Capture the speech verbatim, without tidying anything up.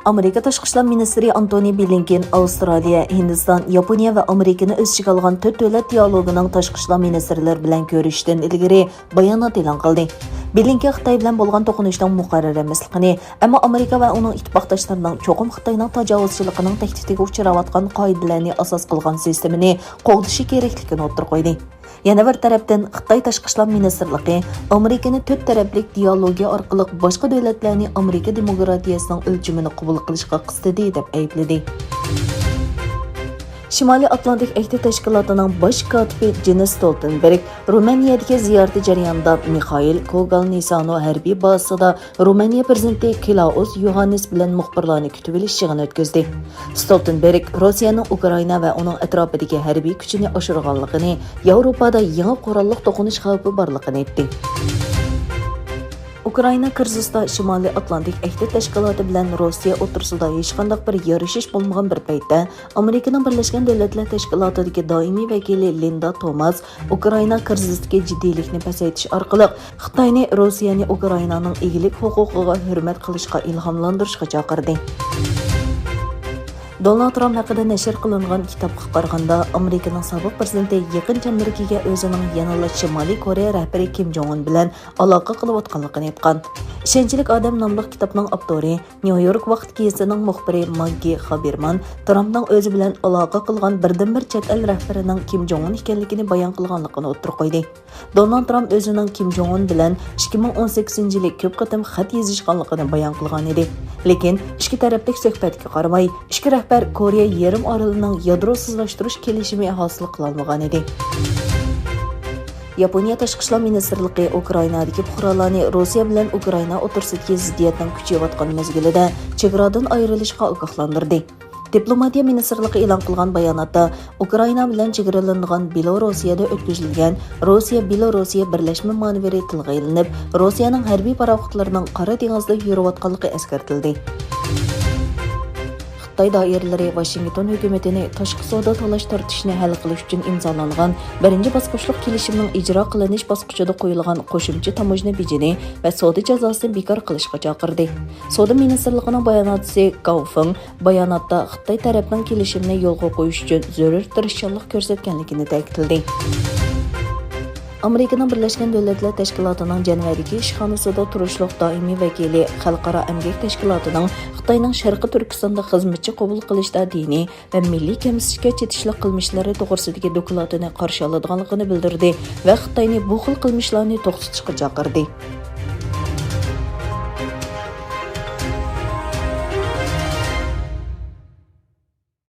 ئامېرىكا تاشقى ئىشلار مىنىستىرى ئانتونى بلىنكېن ئاۋسترالىيە، ھىندىستان، ياپونىيە ۋە ئامېرىكىنى ئۆز ئىچىگە ئالغان تۆت دۆلەت دىئالوگىنىڭ تاشقى ئىشلار مىنىستىرلىرى بىلەن كۆرۈشۈشتىن ئىلگىرى بايانات ئېلان قىلدى. بلىنكېن خىتاي بىلەن بولغان توقۇنۇشنىڭ مۇقەررەر ئەمەسلىكىنى، ئەمما ئامېرىكا ۋە ئۇنىڭ ئىتتىپاقداشلىرىنىڭ چوقۇم خىتاينىڭ تاجاۋۇزچىلىقىنىڭ تەھدىتىگە ئۇچراۋاتقان قائىدىلەرنى ئاساس قىلغان سىستېمىنى قوغدىشى كېرەكلىكىنى ئوتتۇرىغا قويدى. يەنە بىر تەرەپتىن، خىتاي تاشقى ئىشلار مىنىستىرلىقى ئامېرىكىنى تۆت تەرەپلىك دىئالوگىيە ئارقىلىق باشقا دۆلەتلەرنى ئامېرىكا دېموكراتىيەسىنىڭ ئۆلچىمىنى قوبۇل قىلىشقا قىستىدى، دەپ ئەيىبلىدى. شىمالىي ئاتلانتىك ئەھدى تەشكىلاتىنىڭ باش كاتىپى جېنس ستولتېنبېرگ رومانىيەدىكى زىيارىتى جەريانىدا مىخائىل كوگالنىسانو ھەربىي بازىسىدا رومانىيە پىرېزىدېنتى كلاۇس يوھاننېس بىلەن مۇخبىرلارنى كۈتۈۋېلىش يىغىنى ئۆتكۈزدى. ستولتېنبېرگ روسىيەنىڭ ئۇكرائىنا ۋە ئۇنىڭ ئەتراپىدىكى ھەربىي كۈچىنى ئاشۇرغانلىقىنى، ياۋروپادا يېڭى قوراللىق توقۇنۇش خەۋپى بارلىقىنى ئېيتتى. ئۇكرائىنا كىرىزىستا شىمالىي ئاتلانتىك ئەھدى تەشكىلاتى بىلەن روسىيە ئوتتۇرىسىدا ھېچقانداق بىر يارىشىش بولمىغان بىر پەيتتە، ئامېرىكىنىڭ بىرلەشكەن دۆلەتلەر تەشكىلاتىدىكى دائىمىي ۋەكىلى لىندا توماس ئۇكرائىنا كىرىزىستىكى جىددىيلىكنى پەسەيتىش ئارقىلىق خىتاينى روسىيەنى ئۇكرائىنانىڭ ئىگىلىك ھوقۇقىغا ھۆرمەت قىلىشقا ئىلھاملاندۇرۇشقا چاقىردى. دونالد ترامپ ھەققىدە نەشر قىلىنغان كىتابقا قارىغاندا، ئامېرىكىنىڭ سابىق پىرېزىدېنتى يېقىن چەمبىرىكىگە ئۆزىنىڭ يەنىلا شىمالىي كورېيە رەھبىرى كىم جوڭ ئۇن بىلەن ئالاقە قىلىۋاتقانلىقىنى ئېيتقان. ئىشەنچلىك ئادەم ناملىق كىتابنىڭ ئاپتورى نيۇ يورك ۋاقىت گېزىتىنىڭ مۇخبىرى ماگگى خابېرمان ترامپنىڭ ئۆزى بىلەن ئالاقە قىلغان بىردىنبىر چەت ئەل رەھبىرىنىڭ كىم جوڭ ئۇن ئىكەنلىكىنى بايان قىلغانلىقىنى ئوتتۇرىغا قويدى. دونالد ترامپ ئۆزىنىڭ كىم جوڭ ئۇن بىلەن ئىككى مىڭ ئون سەككىزىنچى يىلى كۆپ قېتىم خەت يېزىشقانلىقىنى بايان قىلغان ئىدى. لېكىن ئىككى تەرەپلىك سۆھبەتكە قارىماي، ئىككى رەھبەر كورېيە يېرىم ئارىلىنىڭ يادروسىزلاشتۇرۇش كېلىشىمى ھاسىل قىلالمىغان ئىدى. ياپونىيە تاشقى ئىشلار مىنىستىرلىقى ئۇكرائىنادىكى پۇقرالارنى روسىيە بىلەن ئۇكرائىنا ئوتتۇرىسىدىكى زىددىيەتنىڭ كۈچىيىۋاتقان مەزگىلىدە چېگرادىن ئايرىلىشقا ئاگاھلاندۇردى. دىپلوماتىيە مىنىستىرلىقى ئېلان قىلغان باياناتتا، ئۇكرائىنا بىلەن چېگرىلىنىدىغان بېلوروسىيەدە ئۆتكۈزۈلگەن روسىيە-بېلوروسىيە بىرلەشمە مانېۋىرى تىلغا ئېلىنىپ، روسىيەنىڭ ھەربىي پاراخوتلىرىنىڭ قارا دېڭىزدا يۈرۈۋاتقانلىقى ئەسكەرتىلدى. خىتاي دائىرىلىرى ۋاشىنگتون ھۆكۈمىتىنى تاشقى سودا تالاش-تارتىشىنى ھەل قىلىش ئۈچۈن ئىمزالانغان بىرىنچى باسقۇچلۇق كېلىشىمنىڭ ئىجرا قىلىنىش باسقۇچىدا قويۇلغان قوشۇمچە تاموژنا بېجىنى ۋە سودا جازاسىنى بىكار قىلىشقا چاقىردى. سودا مىنىستىرلىقىنىڭ باياناتچىسى گاۋ فېڭ باياناتتا خىتاي تەرەپنىڭ كېلىشىمنى يولغا قويۇش ئۈچۈن زۆرۈر تىرىشچانلىق كۆرسەتكەنلىكىنى تەكىتلىدى. ئامېرىكىنىڭ بىرلەشكەن دۆلەتلەر تەشكىلاتىنىڭ جەنۋەدىكى ئىشخانىسىدا تۇرۇشلۇق دائىمىي ۋەكىلى خەلقئارا ئەمگەك تەشكىلاتىنىڭ خىتاينىڭ شەرقىي تۈركىستاندا خىزمەتچى قوبۇل قىلىشتا دىنىي ۋە مىللىي كەمسىتىشكە چېتىشلىق قىلمىشلىرى توغرىسىدىكى دوكلاتىنى قارشى ئالىدىغانلىقىنى بىلدۈردى ۋە خىتاينى بۇ خىل قىلمىشلارنى توختىتىشقا چاقىردى.